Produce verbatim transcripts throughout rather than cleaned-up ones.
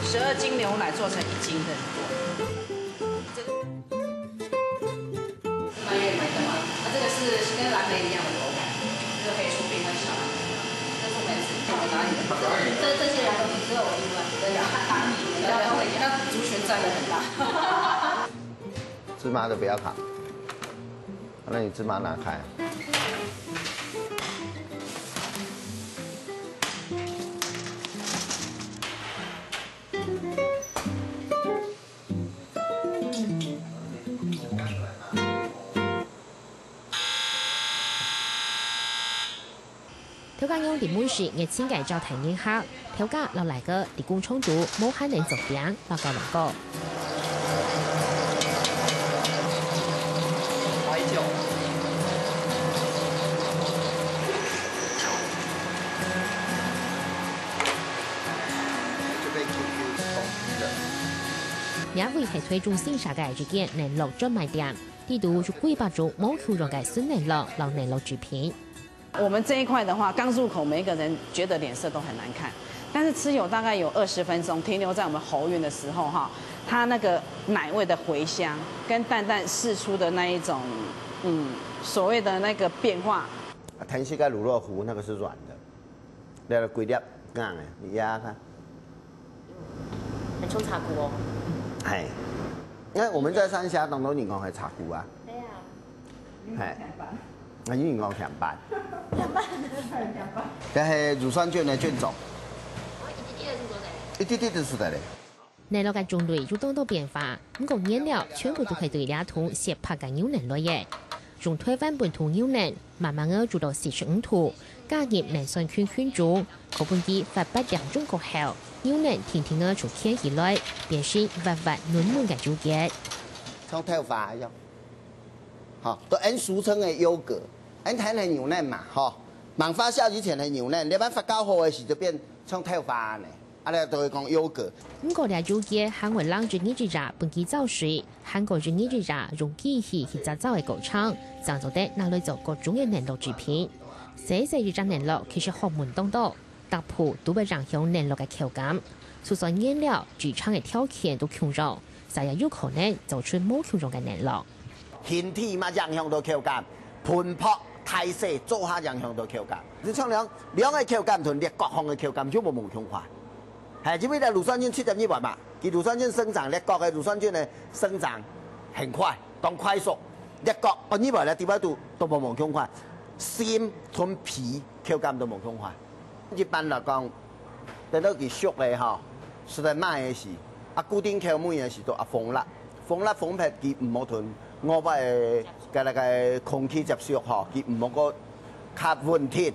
十二斤牛奶做成一斤的多。这个蛮有名的嘛，它这个是跟蓝莓一样的口感，就是黑醋冰跟小蓝莓，这是我们吃到哪里的？这这些人都只有我一碗，真的。那族群占的很大。芝麻的不要卡，那你芝麻拿开。頭家娘在門市熱情个招待人客，頭家摎倈仔在工廠肚無閒能做餅摎搞卵糕。就被 Q Q 通知了。這位係推出新式个一間奶酪專賣店，裡肚有幾百種無共樣个純奶酪摎奶酪製品。我们这一块的话，刚入口，每一个人觉得脸色都很难看，但是吃有大概有二十分钟，停留在我们喉韵的时候哈，它那个奶味的回香，跟淡淡释出的那一种，嗯，所谓的那个变化，啊，甜食个乳酪糊那个是软的，那个规粒硬的，你压看。很像茶蔻哦。嘿，因为我们在山下当中，你讲还茶蔻啊，对啊。嘿，那你讲甜粄，这是乳酸菌的菌种，哦，一滴滴的是多少？一滴滴就出来了。奶酪个種類有當多變化，毋過原料全部都係對這桶雪白个牛奶來个。用台灣本土牛奶，慢慢个煮到四十五度，加入奶酸菌菌種，過分佢發白兩種過後，牛奶定定个就牽起來，變成滑滑嫩嫩个油結。像豆花一样，好，都俺俗称的优格，俺台南牛奶嘛，哈，满发酵以前的牛奶，你把发酵好的时就变像豆花呢，啊，那都会讲优格。毋過這油結還會冷一日一夜分佢燥水，還過一日一夜用機器去炸燥个過程，正做得拿來做各種个奶酪製品。細細一隻奶酪其實學問當多，逐步都會影響奶酪个口感。就算原料、製程个條件都共樣，但也有可能做出無共樣个奶酪。 形體嘛影響到口感，盆泡、大細做下影響到口感。你像兩兩个口感同裂角項个口感就無無共款。係，因為咧乳酸菌七點二倍嘛，佢乳酸菌生長，裂角个乳酸菌呢生長很快，當快速。裂角哦，二倍咧，地方都都無無共款，心同皮口感都無共款。 一般來講，等到佢熟个吼，實在賣个時，啊，固定口味个時都啊封啦，封啦封忒佢毋好同外背个个个空氣接觸吼，佢毋好个較穩定。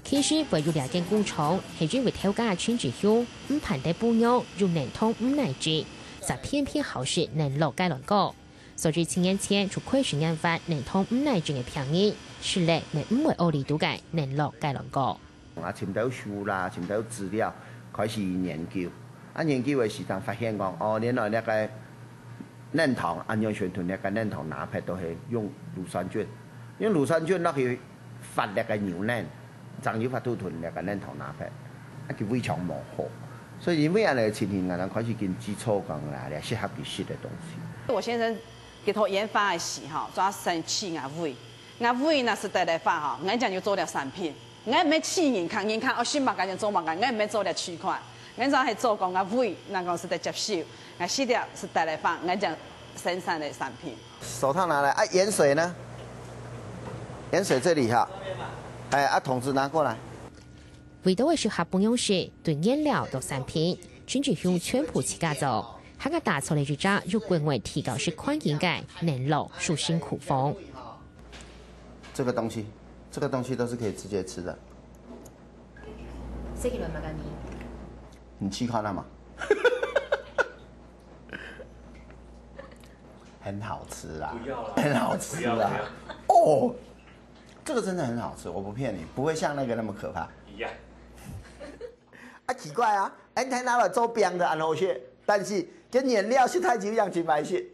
其實會有這間工廠，係因為頭家陳志雄毋盼得餔娘有奶糖毋耐食，就偏偏好食奶酪雞卵糕。所以七年前就開始研發奶糖毋耐食个病人，食了乜毋會屙痢肚个奶酪雞卵糕。 啊，尋到書啦，尋到資料，開始研究。啊，研究个時陣發現講，哦，原來該个奶糖，啊，完全同該个奶糖拿鐵都係用乳酸菌，用乳酸菌落去發該个牛奶，正有法度同該个奶糖拿鐵，啊，佢非常無好。所以因為恁樣个情形，𠊎等開始研究出講啦，來適合佢食个東西。我先生佢頭研發个時吼，主要生試𠊎胃，𠊎胃若係得个話吼，𠊎正有做了產品。 𠊎毋係試人看，人看愛食麼个就做麼个，𠊎毋係做了試看，𠊎就係做講𠊎胃，若講係得接受，𠊎食了係得个話，𠊎就生產个產品。手套拿來啊，鹽水呢？鹽水這裡哈，哎，啊，桶子拿過來。為到愛適合餔娘食，對原料到產品，陳志雄全部自家做，還過打造了一隻有國外提高食環境个奶酪舒適庫房。這個東西，這個東西都是可以直接吃的。食起來嘛，感覺你試看看嘛。很好吃啊，不要啦很好吃啊不要不要。哦，這個真的很好吃，我不騙你，不會像那個那麼可怕。一樣。啊，奇怪啊，恁樣拿來做餅的恁好食，但是跟原料食太久樣真歹食。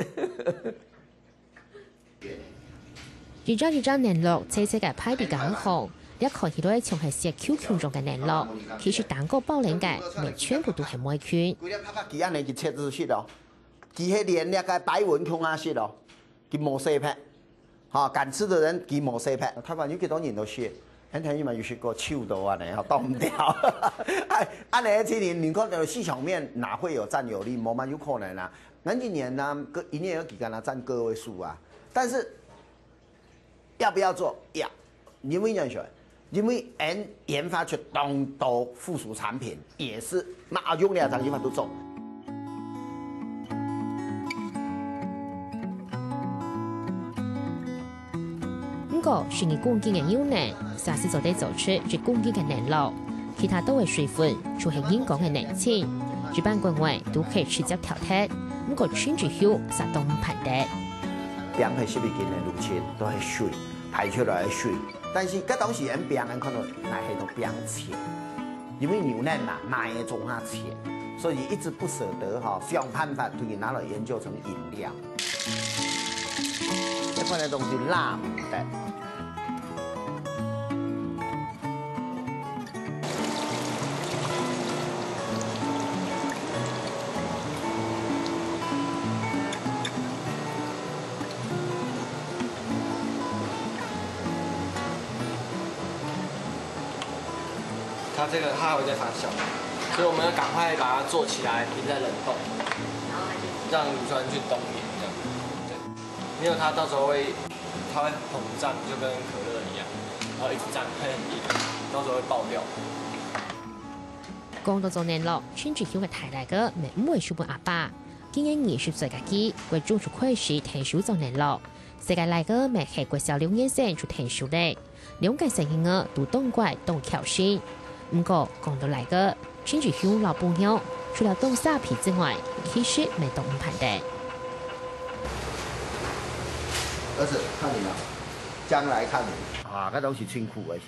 一隻一隻乳酪細細个排在間房，這看起來像係雪球球狀个乳酪，其實當過包冷个，乜全部都係黴菌。佢這拍拍佢恁樣去切仔食哦，佢係連這個白雲共下食哦。 佢無洗撇，哈，敢吃的人佢無洗撇。台灣有幾多人都食，恁樣嘛有食過臭到恁樣，吼，擋毋掉。哎，恁樣个情形，你看到市場面哪會有佔有率？無嘛有可能啊。恁一年呢，個一年有幾間啊佔個位數啊？但是要不要做？要，因為恁樣，因為𠊎研發出當多附屬產品， 也係嘛用這張研發都做。毋過，十二公斤个牛奶，嗄係做得做出一公斤个乳酪，其他多个水分，就係人工个奶精，一般國外都可以直接調節，毋過陳志雄嗄當毋盼得。餅係十二斤个乳清，都係水，排出來个水。但是，該當時人餅人看到，乃係到餅錢。 因為牛奶嘛，賣个總下錢，所以一直不捨得哈，想辦法同佢拿來研究成飲料。這款个東西辣毋得。它這個它還會再發酵，所以我們要趕快把它做起來，冰在冷凍，讓乳酸菌冬眠這樣。對，沒有它到時候會，它會膨脹，就跟可樂一樣，然後一直脹，會很硬，到時候會爆掉。講到做乳酪，陳志雄个大倈仔乜毋會輸分阿爸。今年二十歲个佢，國中就開始𢯭手做乳酪。 細个倈仔乜係國小六年生就𢯭手咧，兩個細人仔都當乖當巧心。毋過講到倈仔，陳志雄摎餔娘，除了當沙皮之外，其實乜當毋盼得。兒子，看你了，將來看你。啊，該都係辛苦个事。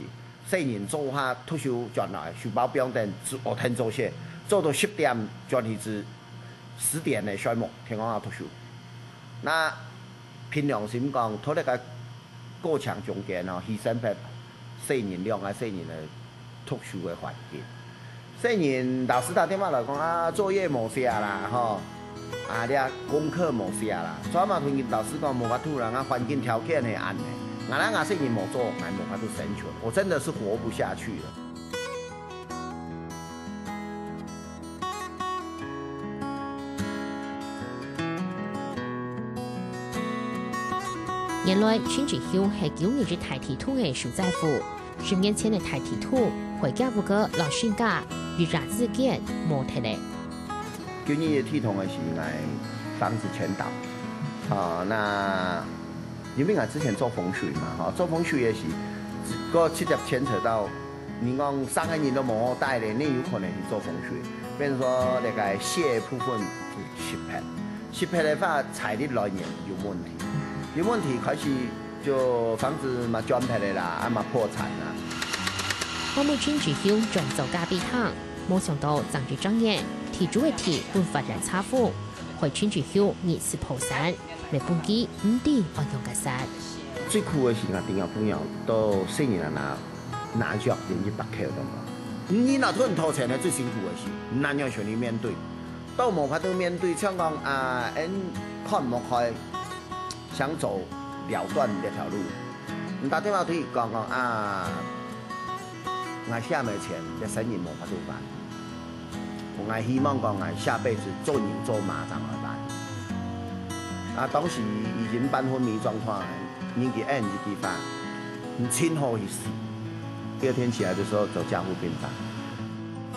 細人做下讀書轉來，書包放等，學堂做事，做到十點轉去至 十點个睡目，天光下讀書。那憑良心講，在這個過程中間哦，犧牲忒細人兩個細人个讀書个環境。細人老師打電話來講啊，作業無寫啦，吼，啊，這功課無寫啦，昨暗同𠊎老師講無法度啦，𠊎環境條件係恁呢，𠊎啦𠊎細人無做，𠊎無法度生存，我真的是活不下去了。 原來陳志雄係九二一大地動个受災戶，十年前个大地動，佢屋下摎身家一夜之間無忒咧。九二一地動个時，𠊎房子全倒。啊，那因為𠊎之前做風水嘛，吼，做風水个時，个直接牽扯到 你講三個人都無好帶咧，你有可能去做風水，變成說那個洩部分就失敗，失敗个話財力來源有問題，有問題開始就房子嘛捐忒个啦，啊嘛破產啦。後尾陳志雄轉做咖啡廳，無想到正一轉眼，地主个地分法人拆封，害陳志雄二次破產，乜分佢毋知愛仰結煞。最苦个時間，頂下朋友到細人啊拿 拿著連一百箍都無。你若同人討錢个最辛苦个事，你仰想去面對？都無法度面對，像講啊，𠊎看無開，想走了斷這條路。你打電話去講講啊，𠊎下沒錢，這生意無法度辦。𠊎希望講𠊎下輩子做牛做馬正來辦。啊，當時已經半昏迷狀況， 人佢應一句話，你盡好去死。第二天起來的時候走加護病房，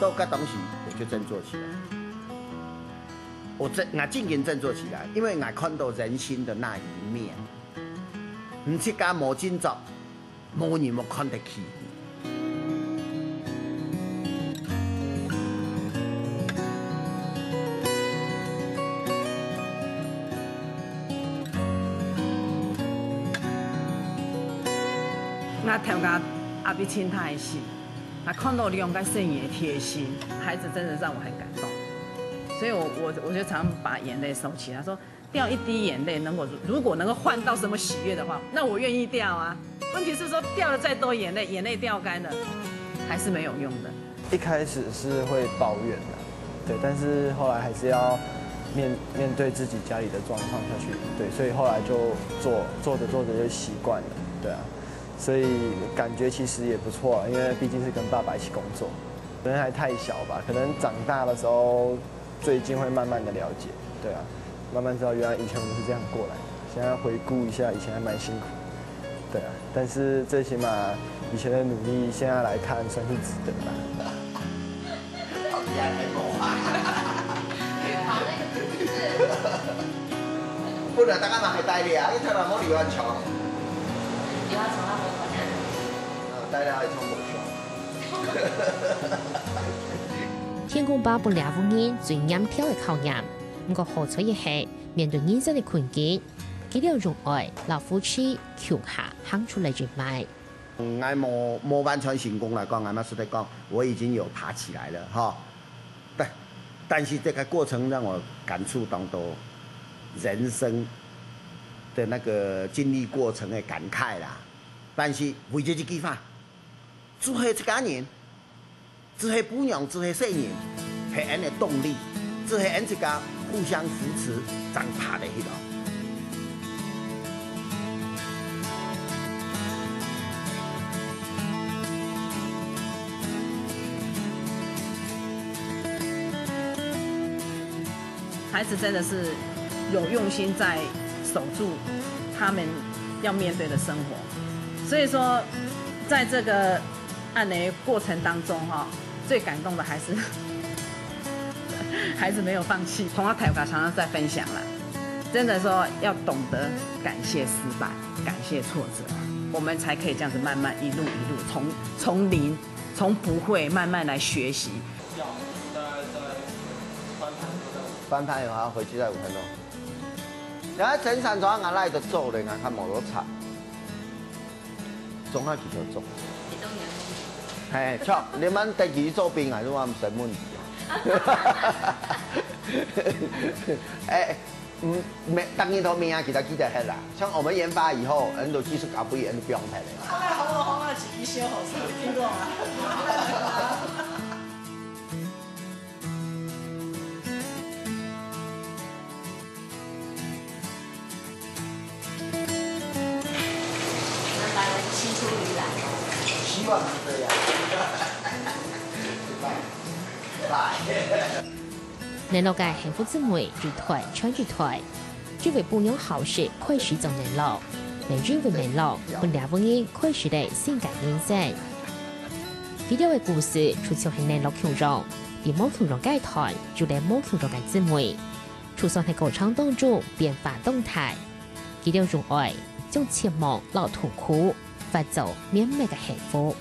到該當時我就振作起來。我振，我真正振作起來，因為我看到人性的那一面。你自家無振作，無人會看得起你。啊，頭家阿伯親他的心，啊，看到兩个細人的貼心，孩子真的讓我很感動。所以我我我就常把眼淚收起來，說掉一滴眼淚，能够如果能够换到什么喜悦的话，那我愿意掉啊。问题是说掉了再多眼泪，眼泪掉干了，还是没有用的。一开始是会抱怨的，对，但是后来还是要面面对自己家里的状况下去，对，所以后来就做做着做着就习惯了，对啊，所以感觉其实也不错啊，因为毕竟是跟爸爸一起工作，可能还太小吧，可能长大的时候最近会慢慢的了解，对啊，慢慢知道原来以前我们是这样过来的，现在回顾一下以前还蛮辛苦，对啊，但是最起码以前的努力现在来看算是值得啦。好厉害，太猛啊！不能大家拿去带的啊，因为他那么李万强，李万强他没管。啊，带的还冲不凶。天公伯分這屋人最嚴厲个考驗，毋過好彩个係，面對人生个困境，佢兜用愛摎福氣共下行出來人脈。 𠊎無無完全成功來講，𠊎嘛實在講，我已經有爬起來了哈。但但是這個過程讓我感觸當多人生的那個經歷過程的感慨啦。但是為這一句話，做係一家人， 做係餔娘，做係細人，係𫣆个動力，做係𫣆自家互相扶持，正爬得起來。孩子真的是有用心在守住他们要面对的生活，所以说，在这个恁仔个過程當中哈，最感動的還是孩子沒有放棄。同阿頭家常常在分享啦，真的說要懂得感謝失敗，感謝挫折，我們才可以這樣子慢慢一路一路從從零從不會慢慢來學習。翻拍有啊，回去再五分鐘。然後整場早上俺來的做人啊，看摩托車。 總下佢就做。係，著，你們得佢做兵啊，你話毋使問佢啊。誒，嗯，每，逐日都明啊，其他記得係啦。像我們研發以後，很多技術搞不贏，很多不用拍了。好啦好啦好啦，自己修好，是有聽過嗎？ 希望是這樣。兩老个幸福滋味一代傳一代，一位餔娘好食開始做兩老，另一位兩老分兩儕人開始了新个人生。佢兜个故事就像係兩老共樣，在無共樣个階段，有了無共樣个滋味。 就算係過程當中變化當大，佢兜用愛將絕望摎痛苦化做綿密个幸福。